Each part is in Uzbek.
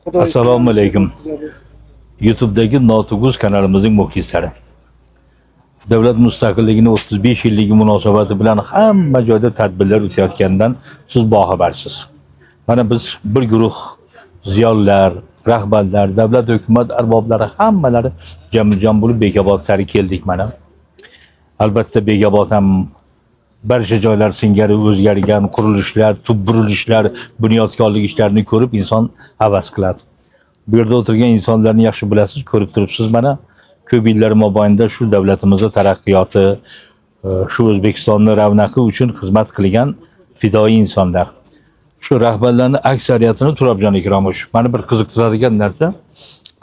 Xudo Assalomu alaykum. o'tkazadi. YouTube'dagi Notugus kanalimizning muxlislari. Davlat mustaqilligining 35 yilligi munosabati bilan hamma joyda tadbirlar o'tayotganidan siz boxabarsiz. Mana biz bir guruh ziyolilar, rahbarlar, davlat hukumat arboblari hammalari jamijam bo'lib Bekobod sari keldik mana. Albatta Bekobod ham barcha joylar singari o'zgargan, qurilishlar, tub burilishlar, bunyodkorlik ishlarini ko'rib inson havas qiladi. Bu yerda o'tirgan insonlarni yaxshi bilasiz, ko'rib turibsiz mana. Ko'p yillar mobaynida shu davlatimizni taraqqiyoti, shu O'zbekistonni ravnaqi uchun xizmat qilgan fidoyi insonlar. Shu rahbarlarning aksariyatini Turobjon Ikromovich. Mani bir qiziqtiradigan narsa,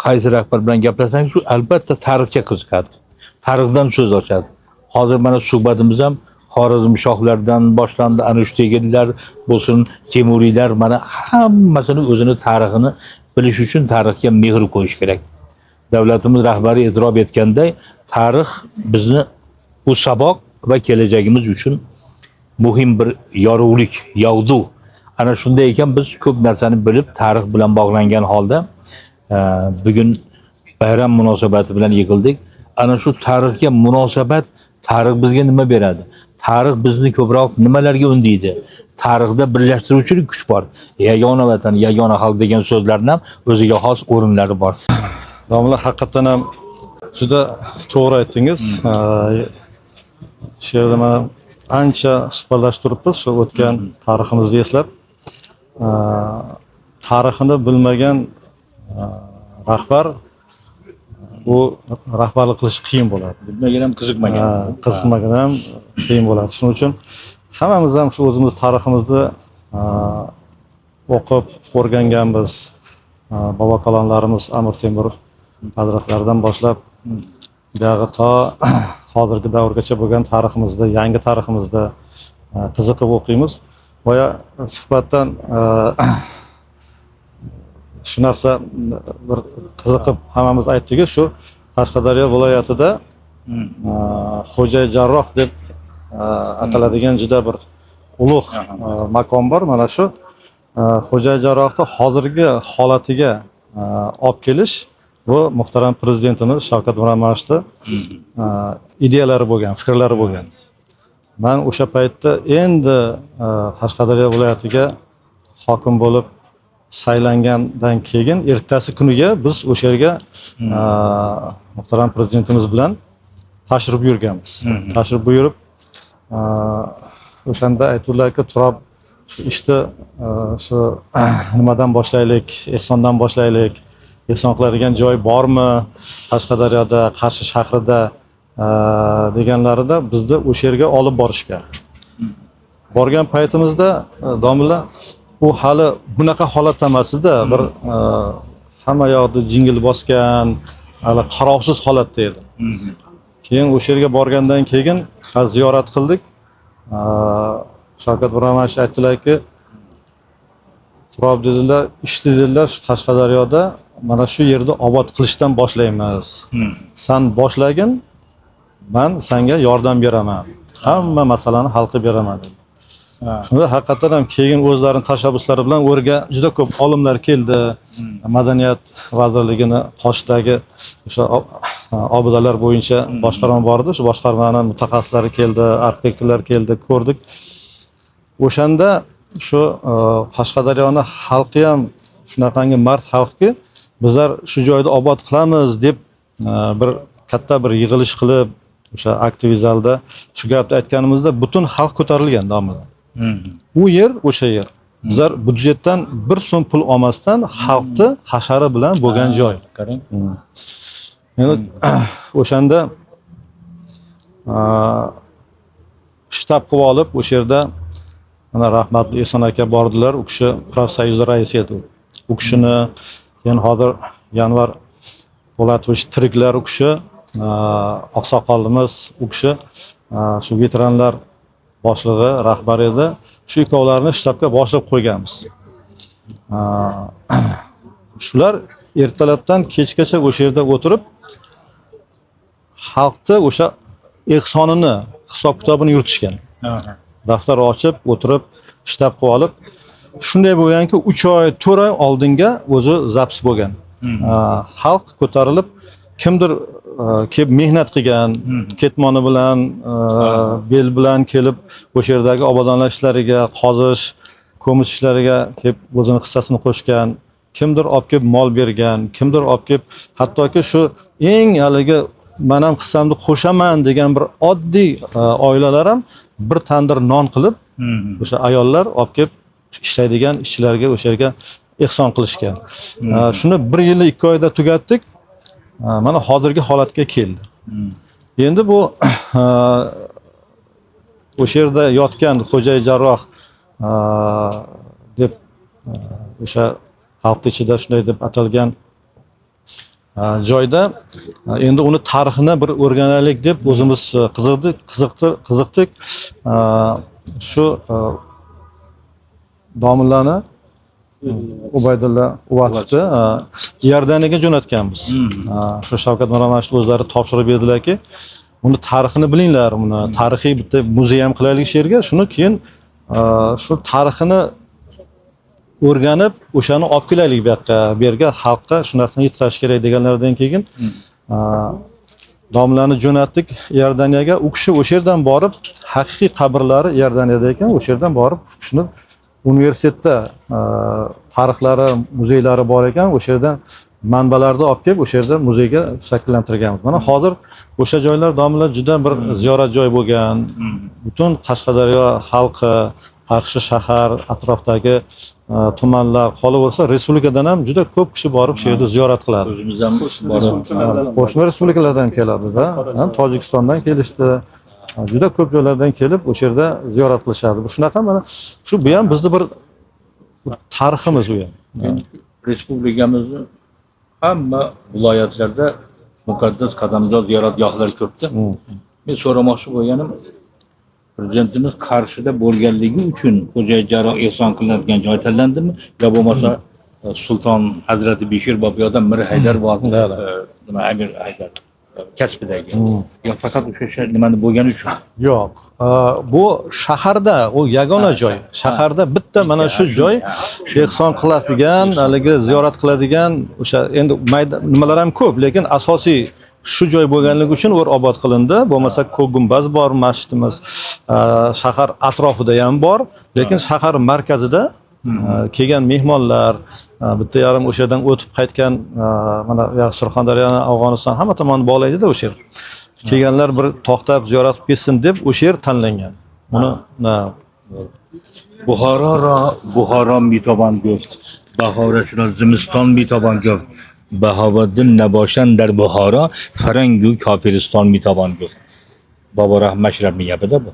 qaysi rahbar bilan gaplashsangiz, shu albatta tarixga qiziqadi. Tarixdan so'z ochadi. Hozir mana suhbatimiz ham Xorazm shohlaridan boshlandi, Anushteginlar bo'lsin, Temuriylar, mana hammasini o'zini tarixini bilish uchun tarixga mehr qo'yish kerak. Davlatimiz rahbari e'tirof etganday, tarix bizni bu saboq va kelajagimiz uchun muhim bir yorug'lik, yog'du. Ana shunday ekan biz ko'p narsani bilib, tarix bilan bog'langan holda bugun bayram munosabati bilan yig'ildik. Ana shu tarixga munosabat, tarix bizga nima beradi? Tarix bizni ko'proq nimalarga undaydi? Tarixda birlashtiruvchi kuch bor. Yagona vatan, yagona xalq degan so'zlarni ham o'ziga xos o'rinlari bor. Domla, haqiqatdan ham juda to'g'ri aytdingiz. Shu yerda mana ancha suhbatlashib turibmiz, shu o'tgan tariximizni eslab. Tarixini bilmagan rahbar, u rahbarlik qilish qiyin bo'ladi. Bilmagan ham, qiziqmagan. Ha, qiziqmagan ham qiyin bo'ladi. Shuning uchun hammamiz ham shu o'zimiz tariximizni o'qib o'rganganmiz. Bobo kalonlarimiz Amir Temur hazratlaridan boshlab buyog'i to hozirgi davrgacha bo'lgan tariximizda, yangi tariximizda qiziqib o'qiymiz. Boya suhbatdan shu narsa bir qiziqib hammamiz aytdik, shu Qashqadaryo viloyatida Xo'jay Jarroh deb ataladigan juda bir ulug' makon bor. Mana shu Xo'jay Jarrohni hozirgi holatiga olib kelish bu muhtaram prezidentimiz Shavkat Miromonovichni ideyalari bo'lgan, fikrlari bo'lgan. Man o'sha paytda endi Qashqadaryo viloyatiga hokim bo'lib saylangandan keyin ertasi kuniga biz o'sha yerga muhtaram prezidentimiz bilan tashrif buyurganmiz. Tashrif buyurib, o'shanda aytdilarki, Turob, ishni shu nimadan boshlaylik, ehsondan boshlaylik, ehson qiladigan joy bormi Qashqadaryoda, Qarshi shahrida deganlarida bizni o'sha yerga olib borishgan. Borgan paytimizda domla, u hali bunaqa holatda emas edi, bir hamma yoqda jingil bosgan, hali qarovsiz holatda edi. Keyin o'sha yerga borgandan keyin ha, ziyorat qildik. Shavkat Miromonovich aytdilarki, Turob, dedilar, ishni, dedilar, shu Qashqadaryoda mana shu yerda obod qilishdan boshlaymiz. San boshlagin, man sanga yordam beraman. Hamma masalani hal qilib beraman, dedi. Shunda haqiqatdan ham keyin o'zlarini tashabbuslari bilan u yerga juda ko'p olimlar keldi. Madaniyat vazirligini qoshidagi o'sha obidalar bo'yicha boshqarma bor edi. Shu boshqarmani mutaxassislari keldi, arxitektorlar keldi, ko'rdik. O'shanda shu Qashqadaryoni xalqi ham shunaqangi mard xalqki, bizlar shu joyda obod qilamiz deb bir katta bir yig'ilish qilib, o'sha aktiviy zalda shu gapni aytganimizda butun xalq ko'tarilgan domla. U yer o'sha yer. Bizlar byudjetdan bir so'm pul olmasdan xalqni hashari bilan bo'lgan joy. Qarang. Endi o'shanda shtab qilib olib, o'sha yerda mana rahmatli Ehson aka bordilar. U kishi профсоюз raisi edi. U kishini keyin hozir Yanvar Po'latovich tiriklar, u kishi oqsoqolimiz, u kishi shu veteranlar boshlig'i, rahbari edi. Shu ikkovlarini shtabga boshliq qo'yganmiz. Shular ertalabdan kechgacha o'sha yerda o'tirib xalqni o'sha ehsonini hisob kitobini yuritishgan. Daftar ochib o'tirib, shtab qilib olib. Shunday bo'lganki, 3 oy, 4 oy oldinga o'zi запись bo'lgan. Xalq ko'tarilib, kimdir kelib mehnat qilgan, ketmoni bilan, bel bilan kelib o'sha yerdagi obodonlash ishlariga, qozish, ko'mish ishlariga kelib o'zini hissasini qo'shgan, kimdir olib kelib mol bergan, kimdir olib kelib hattoki shu eng haligi man ham hissamni qo'shaman degan bir oddiy oilalar ham bir tandir non qilib o'sha ayollar olib kelib ishlaydigan ishchilarga o'sha yerga ehson qilishgan. Shuni 1 yil 2 oyda tugatdik. Mana hozirgi holatga keldi. Endi bu o'sha yerda yotgan Xo'jay Jarroh deb o'sha xalq ichida shunday deb atalgan joyda endi uni tarixini bir o'rganaylik deb o'zimiz qiziqdik. Shu domlani Ubaydulla Uvatovni Iordaniyaga jo'natganmiz. Shu Shavkat Miromonovich o'zlari topshirib berdilarki, uni tarixini bilinglar, buni tarixiy bitta muzey ham qilaylik shu yerga, shuni keyin shu tarixini o'rganib, o'shani olib kelaylik bu yoqqa, bu yerga xalqqa shu narsani yetkazish kerak deganlaridan keyin domlani jo'natdik Iordaniyaga. U kishi o'sha yerdan borib, haqiqiy qabrlari Iordaniyada ekan, o'sha yerdan borib u kishini universitetda tarixlari, muzeylari bor ekan, o'sha yerdan manbalarni olib kelib, o'sha yerda muzeyga shakllantirganmiz. Mana hozir o'sha joylar domla juda bir ziyorat joy bo'lgan. Butun Qashqadaryo xalqi, Qarshi shahar, atrofdagi tumanlar, qolaversa respublikadan ham juda ko'p kishi borib shu yerda ziyorat qiladi. O'zimizdan Qo'shni respublikalardan keladida, Tojikistondan kelishdi. Juda ko'p joylardan kelib o'sha yerda ziyorat qilishadi. Bu shunaqa mana shu bu ham bizni bir tariximiz bu ham. Respublikamizni hamma viloyatlarda muqaddas qadamjo ziyoratgohlar ko'pda. Men so'ramoqchi bo'lganim, prezidentimiz Qarshida bo'lganligi uchun Xo'jay Jarroh ehson qilinadigan joy tanlandimi yo bo'lmasa Sulton Hazrati Beshir Boboyodan Mir Haydar bor, nima Amir Haydar kasbidagi. Yo faqat o'sha nimani bo'lgani uchun? Yo'q. Bu shaharda u yagona joy. Shaharda bitta mana shu joy ehson qiladigan, haligi ziyorat qiladigan o'sha endi mayda nimalar ham ko'p, lekin asosiy shu joy bo'lganligi uchun u obod qilindi. Bo'lmasa Ko'k gumbaz bor, masjidimiz shahar atrofida ham bor, lekin shahar markazida kelgan mehmonlar, bitta yarim o'sha yerdan o'tib qaytgan mana Surxondaryoni, Afg'oniston hamma tomonni bog'laydida o'sha yer. Kelganlar bir to'xtab ziyorat qilib ketsin deb o'sha yer tanlangan. Buni Buxoro را Buxoro میتوان گفت، بهارش را زمستان میتوان گفت، بهاءالدین نباشند در Buxoro فرنگ و کافرستان میتوان گفت. Bobur Mashrabning gapida bu.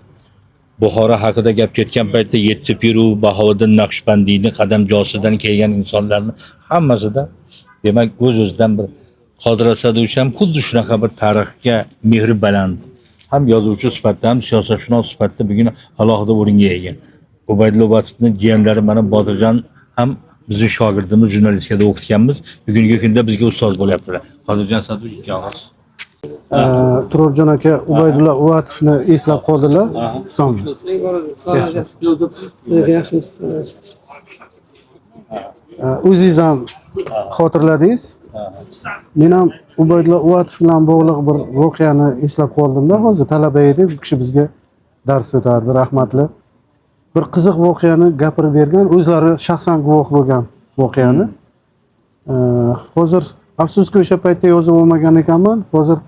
Buxoro haqida gap ketgan paytda Yetti Piru, Bahovuddin Naqshbandiyni qadamjosidan kelgan insonlarni hammasida demak o'z-o'zidan bir Qodir Asadovich ham xuddi shunaqa bir tarixga mehri baland. Ham yozuvchi sifatida, ham siyosatshunos sifatida bugun alohida o'ringa ega. Ubaydulla Uvatovni jiyanlari mana Botirjon ham bizni shogirdimiz, jurnalistikada o'qitganmiz. Bugungi kunda bizga ustoz bo'lyaptilar. Qodirjon Asadovich ikki og'iz. Turobjon aka Ubaydulla Uvatovni eslab qoldilar. Son. Yaxshimisiz? O'zingiz ham xotirladingiz. Men ham Ubaydulla Uvatov bilan bog'liq bir voqeani eslab qoldimda. Hozir talaba edik, u kishi bizga dars o'tardi, rahmatli. Bir qiziq voqeani gapirib bergan, o'zlari shaxsan guvoh bo'lgan voqeani. Hozir afsuski o'sha paytda yozib olmagan ekanman. Hozir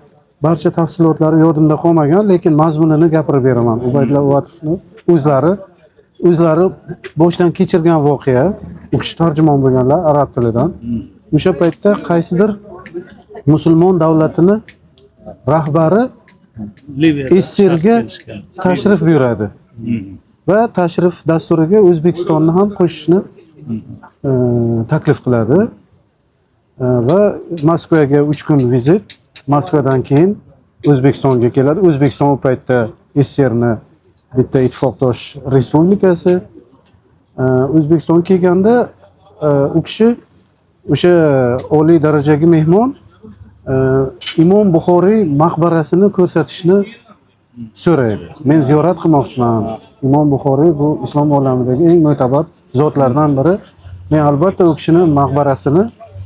barcha tafsilotlari yodimda qolmagan, lekin mazmunini gapirib beraman. Ubaydulla Uvatovni o'zlari boshdan kechirgan voqea. U kishi tarjimon bo'lganlar arab tilidan. O'sha paytda qaysidir musulmon davlatini rahbari SSRga tashrif buyuradi va tashrif dasturiga O'zbekistonni ham qo'shishni taklif qiladi. Va Moskvaga 3 kun vizit, Moskvadan keyin O'zbekistonga keladi. O'zbekiston u paytda SSRni bitta ittifoqdosh respublikasi. O'zbekistonga kelganda u kishi o'sha oliy darajagi mehmon Imom Buxoriy maqbarasini ko'rsatishni so'raydi. Men ziyorat qilmoqchiman. Imom Buxoriy bu islom olamidagi eng mo'tabar zotlardan biri. Men albatta u kishini maqbarasini,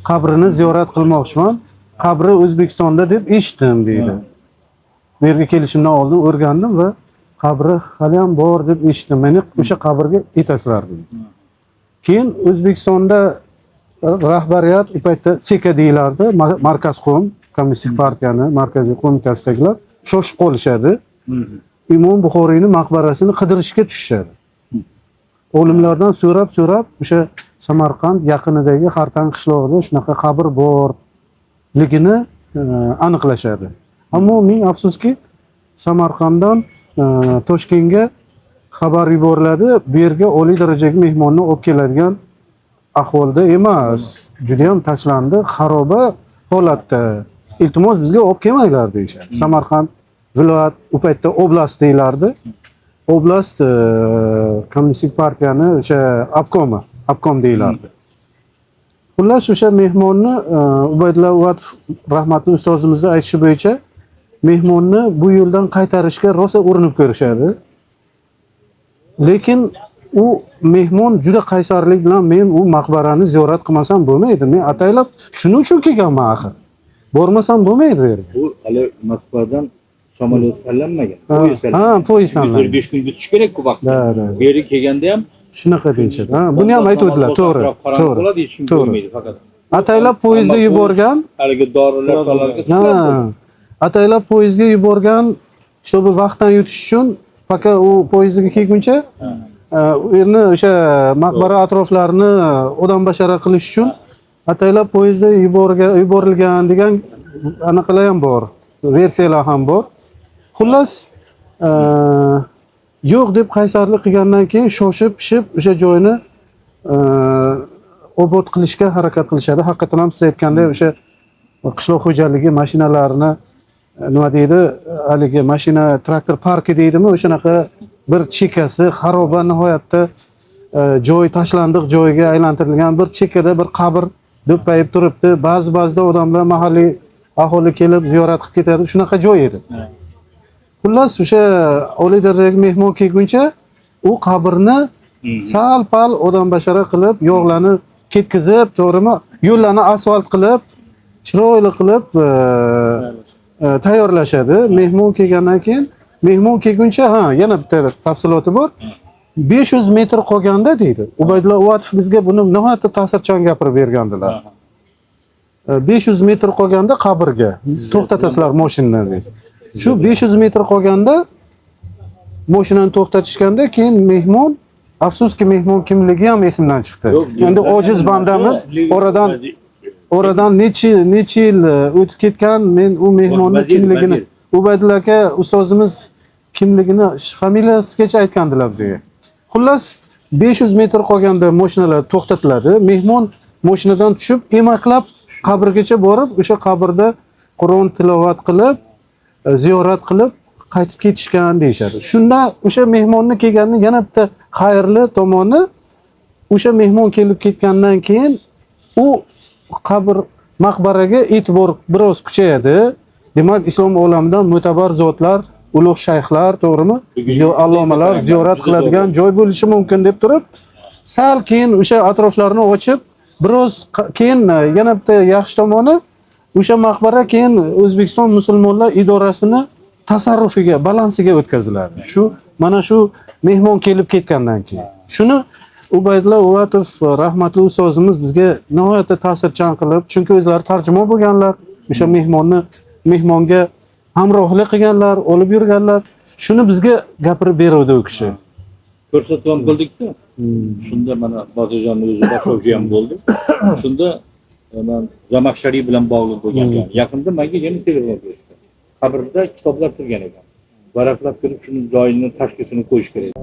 qabrini ziyorat qilmoqchiman. Qabri O'zbekistonda deb eshitdim deydi. Bu yerga kelishimdan oldin o'rgandim va qabri hali ham bor deb eshitdim. Meni o'sha qabrga yetasizlar deydi. Keyin O'zbekistonda rahbariyat, u paytda ЦК deyilardi, Markazkom, Kommunistik partiyani markaziy qo'mitasidagilar shoshib qolishadi. Imom Buxoriyni maqbarasini qidirishga tushishadi. Olimlardan so'rab so'rab o'sha Samarqand yaqinidagi Xartang qishlog'ida shunaqa qabr borligini aniqlashadi. Ammo ming afsuski, Samarqanddan Toshkentga xabar yuboriladi. Bu yerga oliy darajadagi mehmonni olib keladigan ahvolda emas. Juda ham tashlandi, xaroba holatda. Iltimos, bizga olib kelmanglar deyishadi. Samarqand viloyat, u paytda oblast deyilardi. Oblast kommunistik partiyani o'sha obkomi, obkom deyilardi. Xullas, o'sha mehmonni Ubaydulla Uvatov rahmatli ustozimizni aytishi bo'yicha mehmonni bu yo'ldan qaytarishga rosa urinib ko'rishadi. Lekin u mehmon juda qaysarlik bilan, men u maqbarani ziyorat qilmasam bo'lmaydi. Men ataylab shuning uchun kelganman axir. Bormasam bo'lmaydi bu yerga. Bu hali Moskvadan samolyot tanlanmagan. Ha, Poyezd tanlangan. ha, poyezd Chunki tanlangan. 4-5 kun kutish kerak-ku vaqt. Да. Bu yerga kelganda ham Shunaqa deyishadi. Ha, buni ham aytuvdilar, to'g'ri. To'g'ri. To'g'ri. Bo'ladi, hech kim To'g'ri. ko'rmaydi faqat. Ataylab poyezdda Ammo yuborgan. Haligi dorilar tolarga. Ha. Ataylab poyezdga yuborgan, чтобы vaqtdan yutish uchun, пока u poyezdga kelguncha u yerni, o'sha maqbara atroflarini odam bashara qilish uchun ataylab poyezdda yuborgan, yuborilgan degan anaqalar ham bor. Versiyalar ham bor. Xullas, yo'q deb qaysarlik qilgandan keyin shoshib pishib o'sha joyni obod qilishga harakat qilishadi. Haqiqatan ham siz aytgandek, o'sha qishloq xo'jaligi mashinalarini nima deydi, haligi mashina traktor parki deydimi, o'shanaqa bir chekkasi xaroba, nihoyatda joy, tashlandiq joyga aylantirilgan bir chekkada bir qabr do'ppayib turibdi. Ba'zi ba'zida odamlar, mahalliy aholi kelib ziyorat qilib ketadi. Shunaqa joy edi. Xullas, o'sha oliy darajadagi mehmon kelguncha u qabrni sal pal odam bashara qilib, yog'larni ketkizib, to'g'rimi, yo'llarni asfalt qilib, chiroyli qilib tayyorlashadi. Mehmon kelgandan keyin, mehmon kelguncha, ha, yana bitta tafsiloti bor. 500 metr qolganda deydi. Ubaydulla Uvatov bizga buni nihoyatda ta'sirchan gapirib bergandilar. 500 metr qolganda qabrga to'xtatasizlar mashinani deydi. Shu 500 metr qolganda mashinani to'xtatishganda keyin mehmon, afsuski, mehmon kimligi ham esimdan chiqdi. Endi ojiz bandamiz oradan necha yil o'tib ketgan, men u mehmonni Vazir, kimligini vazir. Ubaydulla aka ustozimiz kimligini, familiyasigacha aytgandilar bizga. Xullas, 500 metr qolganda mashinalar to'xtatiladi. Mehmon mashinadan tushib, emaklab qabrgacha borib, o'sha qabrda Qur'on tilovat qilib, ziyorat qilib qaytib ketishgan deyishadi. Shunda o'sha mehmonni kelganini yana bitta xayrli tomoni, o'sha mehmon kelib ketgandan keyin u qabr, maqbaraga e'tibor biroz kuchayadi. Demak, islom olamidan mo'tabar zotlar, ulug' shayxlar, to'g'rimi? Allomalar ziyorat qiladigan joy bo'lishi mumkin deb turib, sal keyin o'sha atroflarni ochib, biroz keyin yana bitta yaxshi tomoni, o'sha maqbara keyin O'zbekiston musulmonlar idorasini tasarrufiga, balansiga o'tkaziladi. Shu mana shu mehmon kelib ketgandan keyin. Shuni Ubaydulla Uvatov rahmatli ustozimiz bizga nihoyatda ta'sirchan qilib, chunki o'zlari tarjimon bo'lganlar, o'sha mehmonni, mehmonga hamrohlik qilganlar, olib yurganlar. Shuni bizga gapirib beruvdi u kishi. Ko'rsatuv ham qildikda. Shunda mana Botirjonni o'zi boshlovchi ham bo'ldi. Shunda man Zamaxshariy bilan bog'liq bo'lgan. Yaqinda menga yana telefon qilishdi. Qabrda kitoblar turgan ekan. Varaqlab turib, shuni joyini, tashkisini qo'yish kerak.